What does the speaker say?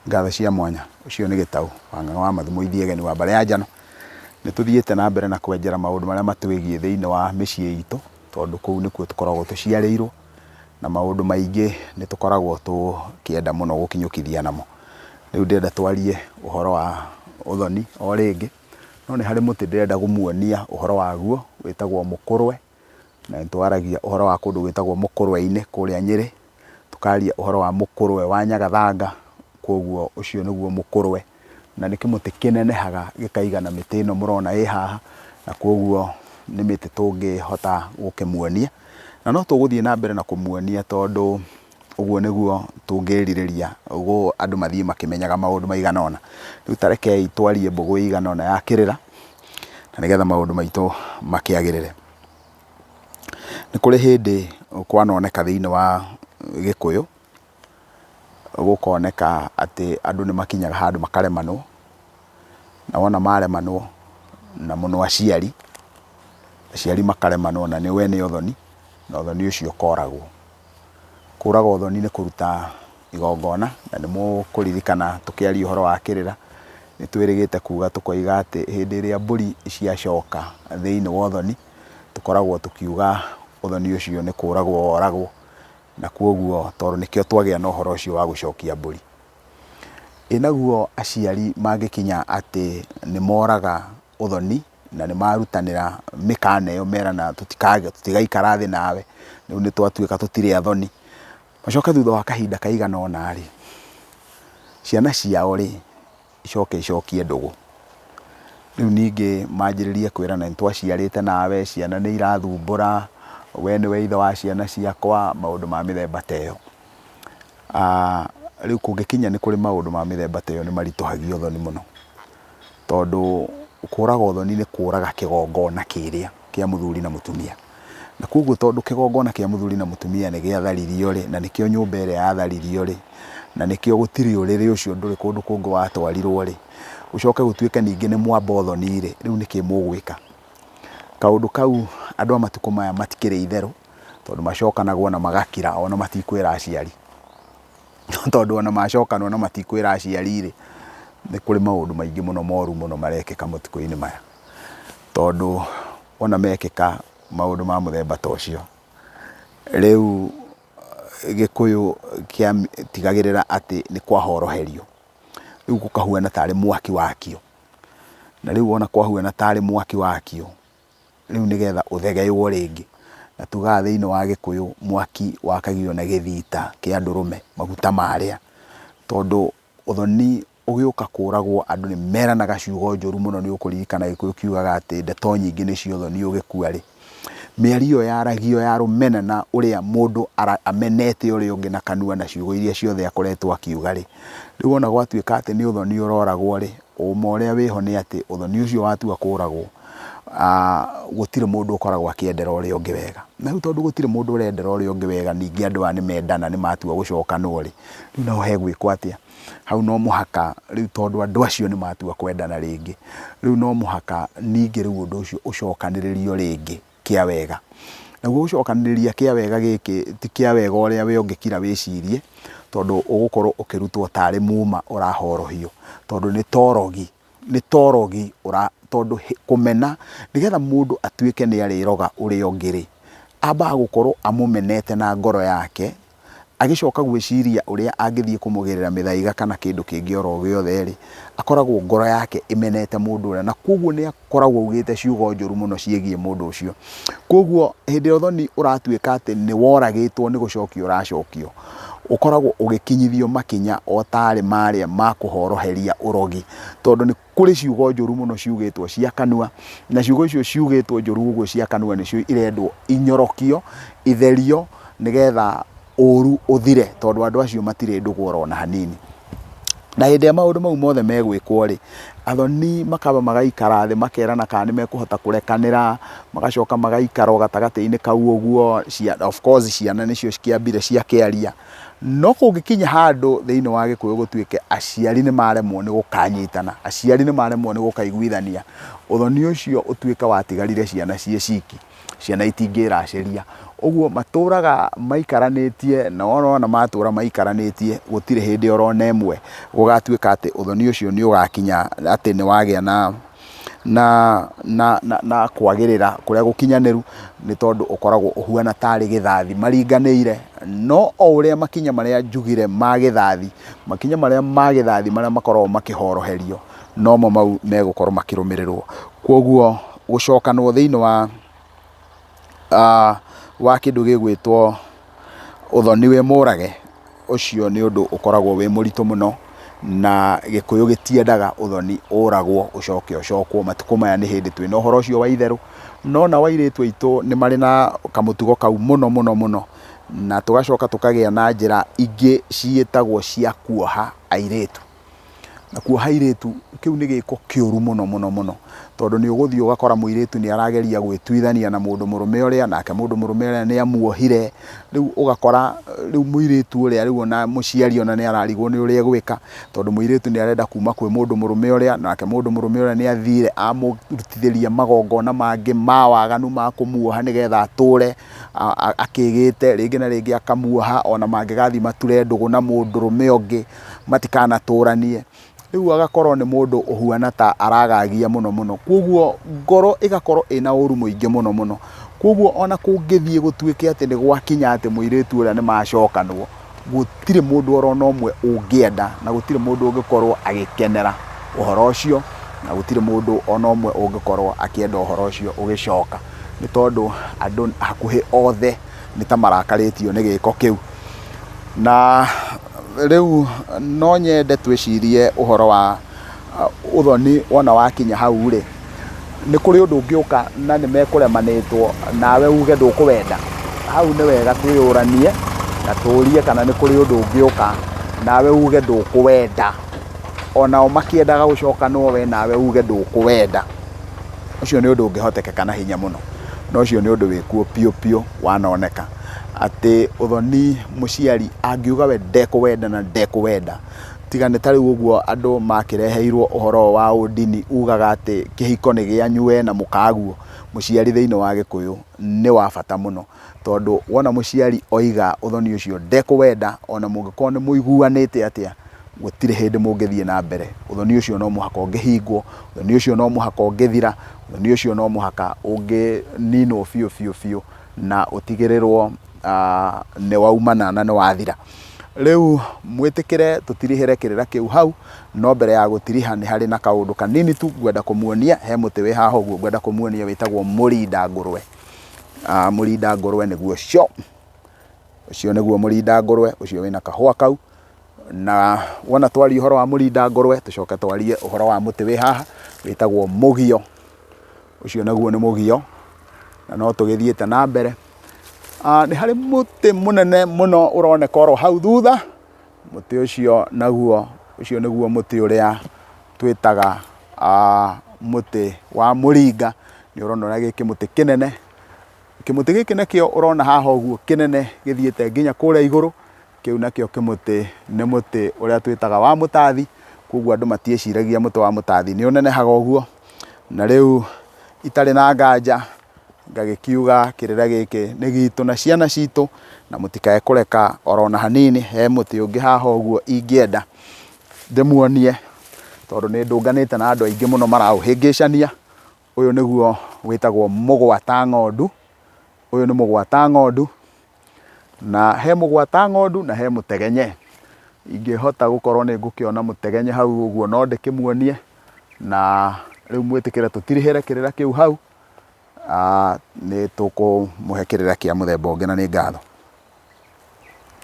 Ngatho cia mwanya. Ũcio nĩ Gĩtaũ wa Ng'ang'a wa Mathumo Ithiegeni wa mbarĩ ya Njano. Nĩ tũthiĩte na mbere na kwenjera maũndũ marĩa matwĩgiĩ thĩinĩ wa mĩciĩ itũ, tondũ kũu nĩkuo tũkoragwo tũciarĩirwo, na maũndũ maingĩ nĩ tũkoragwo tũkĩenda mũno gũkinyũkithia namo. Rĩu ndĩrenda twarie ũhoro wa ũthoni o rĩngĩ, no nĩ harĩ mũtĩ ndĩrenda kũmuonia ũhoro waguo wĩtagwo mũkũrwe, na nĩ twaragia ũhoro wa kũndũ gwĩtagwo mũkũrwe-inĩ kũrĩa Nyĩrĩ. Tũkaria ũhoro wa mũkũrwe wa Nyagathanga, kwoguo ũcio nĩguo mũkũrwe, na nĩ kĩmũtĩ kĩnenehaga gĩkaigana mĩtĩ ĩno mũrona ĩ haha, na kwoguo nĩ mĩtĩ tũngĩhota gũkĩmuonia. Na no tũgũthiĩ na mbere na kũmuonia tondũ ũguo nĩguo tũngĩrirĩria andũ mathiĩ makĩmenyaga maũndũ maigana ũna. Rĩu ta rekei twarie mbũgũ ĩigana ũna ya kĩrĩra, na nĩgetha maũndũ maitũ makĩagĩrĩre. Nĩ kũrĩ hĩndĩ kwanoneka thĩinĩ wa Gĩkũyũ, gũkoneka atĩ andũ nĩ makinyaga handũ makaremanwo, na wona maremanwo, na mũno aciari, aciari makaremanwo na nĩo ene ũthoni, na ũthoni ũcio ũkoragwo. Kũraga ũthoni nĩ kũruta igongona, na nĩ mũkũririkana tũkĩaria ũhoro wa kĩrĩra, nĩ twĩrĩgĩte kuga tũkoiga atĩ hĩndĩ ĩrĩa mbũri ciacoka thĩinĩ wa ũthoni, tũkoragwo tũkiuga ũthoni ũcio nĩ kũragwo woragwo, na kwoguo tondũ nĩkĩo twagĩa na ũhoro ũcio wa gũcokia mbũri. Ĩ naguo aciari mangĩkinya atĩ nĩ moraga ũthoni na nĩ marutanĩra mĩkana ĩyo merana tũtigaikara thĩ nawe, rĩu nĩ twatuĩka tũtirĩ athoni, macoke thutha wa kahinda kaigana ũna rĩ, ciana ciao rĩ, icoke icokie ndũgũ. Rĩu ningĩ manjĩrĩrie kwĩrana nĩ twaciarĩte nawe, ciana nĩ irathumbũra, we nĩwe ithe wa ciana ciakwa, maũndũ ma mĩthemba ta ĩyo. Rĩu kũngĩkinya nĩ kũrĩ maũndũ ma mĩthemba ta ĩyo nĩ maritũhagia ũthoni mũno, tondũ kũraga ũthoni nĩ kũraga kĩgongona kĩrĩa kĩa mũthuri na mũtumia. Na koguo tondũ kĩgongona kĩa mũthuri na mũtumia nĩ gĩatharirio rĩ, na nĩkĩo nyũmba ĩrĩa yatharirio rĩ, na nĩkĩo gũtirĩ ũrĩrĩ ũcio ndũrĩ kũndũ kũngĩ watwarirwo rĩ, gũcoke gũtuĩke ningĩ nĩ mwamba ũthoni rĩ, rĩu nĩkĩ mũgwĩka? Kaũndũ kau andũ a matukũ maya matikĩrĩ itherũ, tondũ macokanagwo na magakira ona matikwĩra aciari. Tondũ ona macokanwo na matikwĩra aciari rĩ, nĩ kũrĩ maũndũ maingĩ mũno moru mũno marekĩka matukũ-inĩ maya. Tondũ wona mekĩka maũndũ ma mũthemba ta ũcio, rĩu Gĩkũyũ kĩatigagĩrĩra atĩ nĩ kwahoroherio, rĩu gũkahuana tarĩ mwaki wakio. Na rĩu wona kwahuana tarĩ mwaki wakio, rĩu nĩgetha ũthegeywo rĩngĩ, na tugaga thĩinĩ wa Gĩkũyũ mwaki wakagio na gĩthita kĩa ndũrũme, maguta marĩa, tondũ ũthoni ũgĩũka kũragwo andũ nĩ meranaga ciugo njũru mũno, nĩ ũkũririkana Gĩkũyũ kiugaga atĩ ndeto nyingĩ nĩcio ũthoni ũgĩkua rĩ, mĩario ĩyo yaragio ya rũmena na ũrĩa mũndũ amenete ũrĩa ũngĩ na kanua na ciugo iria ciothe akoretwo akiuga rĩ, rĩu wona gwatuĩka atĩ nĩ ũthoni ũroragwo rĩ, ũma ũrĩa wĩho nĩ atĩ ũthoni ũcio watua kũragwo, gũtirĩ mũndũ ũkoragwo akĩendera ũrĩa ũngĩ wega. Na rĩu tondũ gũtirĩ mũndũ ũrendera ũrĩa ũngĩ wega, ningĩ andũ aya nĩ mendana nĩ matua gũcokanwo rĩ, rĩu naho hegwĩkwo atĩa? Hau no mũhaka rĩu tondũ andũ acio nĩ matua kwendana rĩngĩ, rĩu no mũhaka ningĩ rĩu ũndũ ũcio ũcokanĩrĩrio rĩngĩ kĩa wega. Naguo gũcokanĩrĩria kĩa wega gĩkĩ ti kĩa wega ũrĩa we ũngĩkira wĩcirie, tondũ ũgũkorwo ũkĩrutwo tarĩ muma ũrahorohio, tondũ nĩ ta ũrogi, nĩ ta ũrogi tondũ kũmena, nĩgetha mũndũ atuĩke nĩ arĩroga ũrĩa ũngĩ rĩ, ambaga gũkorwo amũmenete na ngoro yake, Agĩcoka gwĩciria ũrĩa angĩthiĩ kũmũgĩrĩra mĩthaiga kana kĩndũ kĩngĩ oro gĩothe rĩ, akoragwo ngoro yake ĩmenete mũndũ ũrĩa na kwoguo nĩ akoragwo augĩte ciugo njũru mũno ciĩgiĩ mũndũ ũcio. Kwoguo hĩndĩ ĩrĩa ũthoni ũratuĩka atĩ nĩ woragĩtwo nĩ gũcokio ũracokio, ũkoragwo ũgĩkinyithio makinya o tarĩ marĩa ma kũhoroheria ũrogi, tondũ nĩ kũrĩ ciugo njũru mũno ciugĩtwo cia kanua, na ciugo icio ciugĩtwo njũru ũguo cia kanua nĩcio irendwo inyorokio, itherio, nĩgetha ũru ũthire, tondũ andũ acio matirĩ ndũgũ oro na hanini. Na hĩndĩ ĩrĩa maũndũ mau mothe megwĩkwo rĩ, athoni makamba magaikara thĩ makerana kana nĩ mekũhota kũrekanĩra, magacoka magaikara o gatagatĩ-inĩ kau ũguo, of course ciana nĩcio cikĩambire ciakĩaria. No kũngĩkinya handũ thĩinĩ wa Gĩkũyũ gũtuĩke aciari nĩ maremwo nĩ gũkanyitana, aciari nĩ maremwo nĩ gũkaiguithania, ũthoni ũcio ũtuĩke watigarire ciana ciĩ ciki. Ciana itingĩracĩria. Ũguo matũraga maikaranĩtie na wona matũra maikaranĩtie gũtirĩ hĩndĩ oro na ĩmwe gũgatuĩka atĩ ũthoni ũcio nĩ ũgakinya atĩ nĩ wagĩa na na na na na kwagĩrĩra kũrĩa gũkinyanĩru, nĩ tondũ ũkoragwo ũhuana tarĩ gĩthathi maringanĩire. No o ũrĩa makinya marĩa njugire ma gĩthathi, makinya marĩa ma gĩthathi marĩa makoragwo makĩhoroherio, nomo mau megũkorwo makĩrũmĩrĩrwo. Kwoguo gũcokanwo thĩinĩ wa wa kĩndũ gĩgwĩtwo ũthoni wĩ mũrage, ũcio nĩ ũndũ ũkoragwo wĩ mũritũ mũno, na Gĩkũyũ gĩtiendaga ũthoni ũragwo ũcoke ũcokwo. Matukũ maya nĩ hĩndĩ twĩna ũhoro ũcio wa itherũ, no nao airĩtu aitũ nĩ marĩ na kamũtugo kau mũno mũno mũno, na tũgacoka tũkagĩa na njĩra ingĩ ciĩtagwo cia kuoha airĩtu. Na kuoha airĩtu, kĩu nĩ gĩko kĩũru mũno mũno mũno, tondũ nĩ ũgũthiĩ ũgakora mũirĩtu nĩ arageria gwĩtuithania na mũndũ mũrũme ũrĩa, nake mũndũ mũrũme ũrĩa nĩ amuohire, rĩu ũgakora rĩu mũirĩtu ũrĩa rĩu ona mũciari ona nĩ ararigwo nĩ ũrĩa egwĩka, tondũ mũirĩtu nĩ arenda kuma kwĩ mũndũ mũrũme ũrĩa, nake mũndũ mũrũme ũrĩa nĩ athire amũrutithĩria magongona mangĩ ma waganu ma kũmuoha nĩgetha atũre akĩgĩte, rĩngĩ na rĩngĩ akamuoha ona mangĩgathiĩ mature ndũgũ na mũndũrũme ũngĩ. Matikanatũranie. Rĩu agakorwo nĩ mũndũ ũhuana ta aragagia mũno mũno. Kwoguo ngoro ĩgakorwo ĩna ũru mũingĩ mũno mũno. Kwoguo ona kũngĩthiĩ gũtuĩke atĩ nĩ gwakinya atĩ mũirĩtu ũrĩa nĩ macokanwo, gũtirĩ mũndũ oro na ũmwe ũngĩenda na gũtirĩ mũndũ ũngĩkorwo agĩkenera ũhoro ũcio, na gũtirĩ mũndũ ona ũmwe ũngĩkorwo akĩenda ũhoro ũcio ũgĩcoka. Nĩ tondũ andũ hakuhĩ othe nĩ ta marakarĩtio nĩ gĩko kĩu. Na rĩu no nyende twĩcirie ũhoro wa ũthoni wona wakinya hau rĩ, nĩ kũrĩ ũndũ ũngĩũka na nĩ mekũremanĩtwo nawe uge ndũkũwenda? Hau nĩ wega twĩyũranie na tũrie kana nĩ kũrĩ ũndũ ũngĩũka nawe uge ndũkũwenda, onao makĩendaga gũcokanwo we nawe uge ndũkũwenda. Ũcio nĩ ũndũ ũngĩhotekeka na hinya mũno, na ũcio nĩ ũndũ wĩkuo piũ piũ wanoneka. Atĩ ũthoni mũciari angiuga we ndekũwenda na ndekũwenda, tiga nĩ ta rĩu ũguo andũ makĩreheirwo ũhoro ũyũ wa ũndini ugaga atĩ kĩhiko nĩ gĩanyu we na mũkaguo, mũciari thĩinĩ wa gĩkũyũ nĩ wa bata mũno. Tondũ wona mũciari oiga ũthoni ũcio ndekũwenda ona mũngĩkorwo nĩ mũiguanĩte atĩa, gũtirĩ hĩndĩ mũngĩthiĩ na mbere. Ũthoni ũcio no mũhaka ũngĩhingwo, ũthoni ũcio no mũhaka ũngĩthira, ũthoni ũcio no mũhaka ũngĩninwo biũ biũ biũ na ũtigĩrĩrwo nĩ waumana na nĩ wathira. Rĩu mwĩtĩkĩre tũtirihĩre kĩrĩra kĩu hau, no mbere ya gũtiriha nĩ harĩ na kaũndũ kanini tu ngwenda kũmuonia, he mũtĩ wĩ haha ũguo ngwenda kũmuonia wĩtagwo mũrinda ngũrwe. Mũrinda ngũrwe nĩguo ũcio, ũcio nĩguo mũrinda ngũrwe, ũcio wĩna kahũa kau. Na wona twaria ũhoro wa mũrinda ngũrwe, tũcoke twarie ũhoro wa mũtĩ wĩ haha wĩtagwo mũgio. Ũcio naguo nĩ mũgio, na no tũgĩthiĩte na mbere. Nĩ harĩ mũtĩ mũnene mũno ũroneka oro hau thutha, mũtĩ ũcio naguo, ũcio nĩguo mũtĩ ũrĩa twĩtaga mũtĩ wa mũringa. Nĩ ũrona ũrĩa gĩ kĩmũtĩ kĩnene. Kĩmũtĩ gĩkĩ nakĩo ũrona haha ũguo kĩnene gĩthiĩte nginya kũrĩa igũrũ, Kĩu nakĩo kĩmũtĩ nĩ mũtĩ ũrĩa twĩtaga wa mũtathi, koguo andũ matiĩciragia mũtĩ wa mũtathi nĩ ũnenehaga ũguo. Na rĩu itarĩ na nganja ngagĩkiuga kĩrĩra gĩkĩ nĩ gitũ na ciana citũ, na mũtikae kũreka oro na hanini. He mũtĩ ũngĩ haha ũguo ingĩenda ndĩmuonie, tondũ nĩ ndũnganĩte na andũ aingĩ mũno maraũhĩngĩcania. Ũyũ nĩguo wĩtagwo mũgwata ng'ondu, ũyũ nĩ mũgwata ng'ondu. Na he mũgwata ng'ondu na he mũtegenye. Ingĩhota gũkorwo nĩ ngũkĩona mũtegenye hau ũguo no ndĩkĩmuonie, na rĩu mwĩtĩkĩre tũtirihĩre kĩrĩra kĩu hau, nĩ tũkũmũhe kĩrĩra kĩa mũthemba ũngĩ na nĩ ngatho.